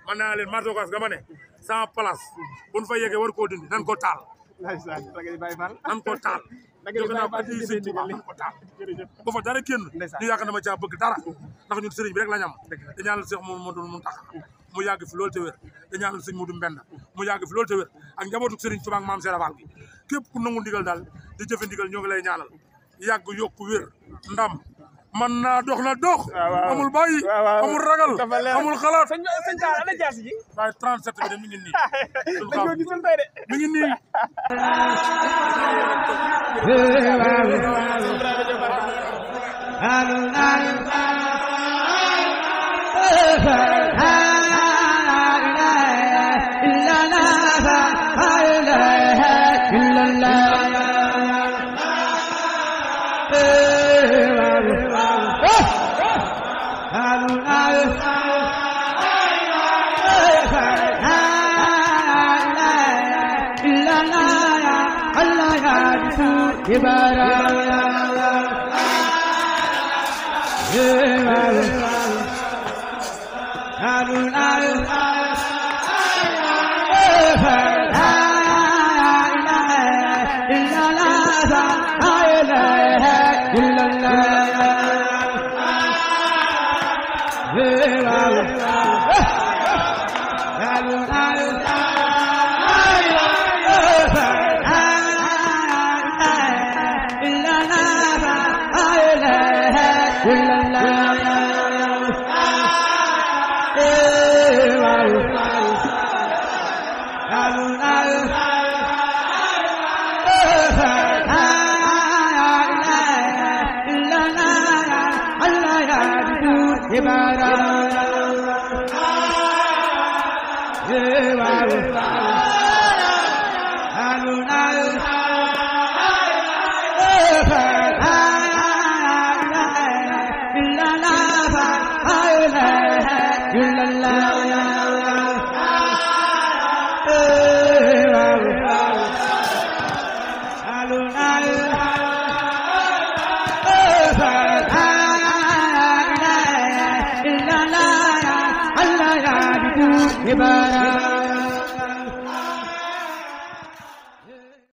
man naa leen marché Ocass ga ma ne 100 place bu ñu fa yeggee war koo dindi nan ko taal. nan ko taal. joxe naa ko addi sëñ Tuubaa nan ko taal. bu fa dara kenn ñu yaakaar na ma caa bëgg dara ndax ñun sëriñ bi rek la ñu am. di ñaanal Cheikh Mouhamadoul Mountakha mu yàgg fi loolu te wér di ñaanal sëñ Modou Mbenda mu yàgg fi loolu te wér ak njabootu sëriñ Tuubaa ak maam Serap Fall gi képp ku nangu ndigal daal di jëfe ndigal ñoo ngi lay ñaanal yàgg yokku wér ndam. man naa dox na dox. amul bàyyi amul ragal amul xalaat. sëñ Talla ana jaasi ji. waaye 37 bi de mi ngi nii. dañ ko gisul tey de. mi ngi nii. Ibarat